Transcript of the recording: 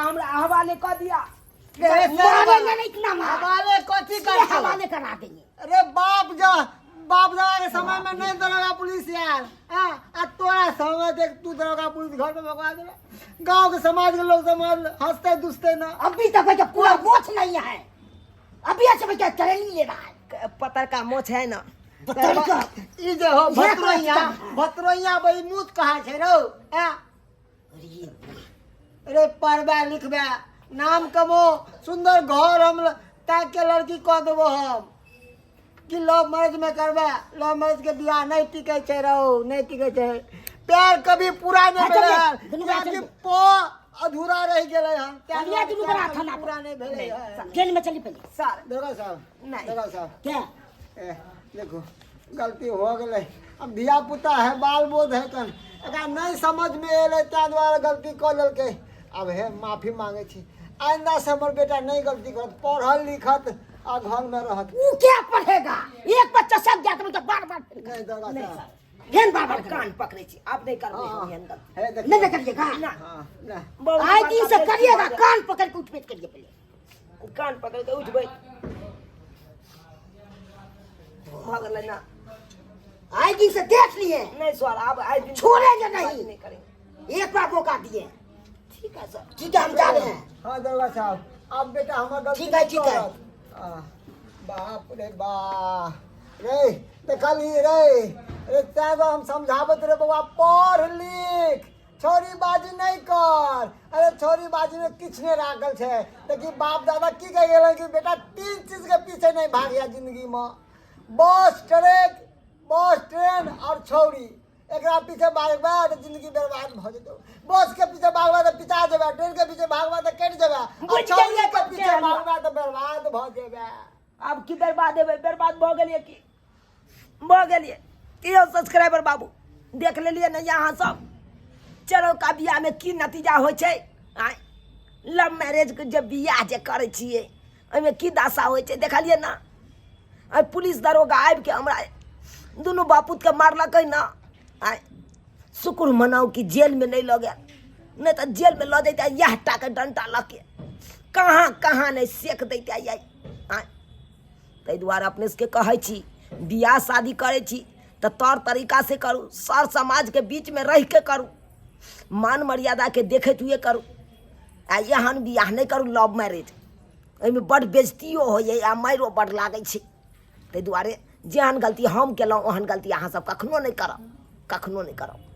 हमरा हवाले कऽ दिया। मारेंगे नहीं इतना मार। हवाले कथी सीधे करतो? हवाले करा देंगे। अरे बाप जा, बाप दादा के समय में नहीं दरोगा पुलिस यार। हाँ, आ तोरा समय देख, तू दरोगा पुलिस घर में भगवा देबे। गांव के समाज के लोग समाज हंसते दुसते ना। अभी तक बच्चा पूरा मोछ नहीं है, अभी ऐसे बच्चा ट्रेनिंग ले रहा है। पतर का मोछ है ना। पतर का। ई जे हो ये भतरोइया, कौन? भतरोइया बड़ी मूत कहाँ छै रौ? हाँ? अरे पढ़बे लिखबे, नाम कमो, सुंदर घर हम ताक के लड़की कऽ देबो हम। कि लव मैरिज में करबे? लव मैरिज के बियाह नहीं टिकै छै रौ, नहीं टिकै छै। प्यार कभी पूरा नहीं हाँ, भेलै चलिए, हन। दुनू गोरा कियाकि चलिए। पो अधूरा रहि गेलै हन। तें चलिए, दुनू गोरा प्यार कभी थाना पर। पूरा नहीं भेलै हन। ट्रेन में चली पहले। सर। दरोगा साहब। नहीं। दरोगा साहब। क्या? ए, देखो गलती हो गेलै। अब धिया पुता है, बाल बोध है, कन एकरा नहीं समझ में एलै, ताहि दुआरे गलती कऽ लेलकै। अब हे माफी मांगै छी, आइंदा से हमर बेटा नहीं गलती करत, पढ़ल लिखत आ घर में रहत। वो क्या पढ़ेगा? एक बच्चा सब जाते मतलब बार बार नहीं दरोगा साहब। फेन बार बार कान पकड़े छी, आब नहीं करबै हाँ, हम एहन गलती। हे देखियौ। नहीं नहीं करिएगा। ना। हाँ, ना। बहुत आए दिन से बड़का करिएगा, गलती भऽ कान पकड़ के उठबे करिए पहले। गेल। कान पकड़ के उठबै भऽ गेलै ना। आए दिन से देख लिए। नहीं सर, अब आए दिन छोड़ेंगे नहीं। नहीं करेंगे। एक बार मौका दिए। ठीक है सर। ठीक है, हम जा रहे हैं। हाँ दरोगा साहब, अब बेटा हमर गलती ठीक है, ठीक है। करत। आ, बाप रे बा रे, देखलही रे? रे तैं तो हम समझाबत रे, बौआ पढ़ लिख, छौरी बाजी नहीं कर। अरे छौरी बाजी में किछु नहीं राखल छै। देखी बाप दादा की कहि गेलै कि बेटा तीन चीज के पीछे नहीं भागिया जिंदगी में, बस ट्रक, बस ट्रेन और छौरी। एकरा पीछे भागबे तऽ जिंदगी बर्बाद भऽ जेतौ। बस के पीछे भागबे तऽ पिचा जेबे, ट्रेन के पीछे भागबे तऽ कटि जेबे, आ बुझि छौरी गेलियै के कब पीछे के हलुआ। भागबे तऽ बर्बाद भऽ जेबे। आब की बर्बाद हेबै? बर्बाद भऽ गेलियै की भऽ गेलियै? की यौ सब्सक्राइबर बाबू, देख लेलियै ने अहाँ सब चलो का बियाहमे की नतीजा होइ छै? आँय, लव मैरिजके जे बियाह जे करै छियै ओहिमे की दशा होइ छै, देखलियै ने? आइ पुलिस दरोगा आबिके हमरा दुनू बापूतके मारलकै ने। आइ शुक्र मनाउ कि जेलमे नहि लऽ गेल, नहि तऽ जेलमे लऽ जैते इएह टाके डंटा लऽ के कहाँ कहाँ नहि सेक दैते आइ। आँय, ताहि दुआरे अपने सबके कहै छी, बियाह शादी करै छी तऽ तौर तरीकासँ करू, सर समाजके बीचमे रहिके करू, मान मर्यादाके देखैत हुए करू, आ एहन बियाह नहि करू लव मैरिज। एहिमे बड्ड बेजतियो होइए आ मारिओ बड्ड लागै छै। ताहि दुआरे जेहन गलती हम केलहुँ ओहन गलती अहाँसब कखनो नहि करब, कखनो नहि करब।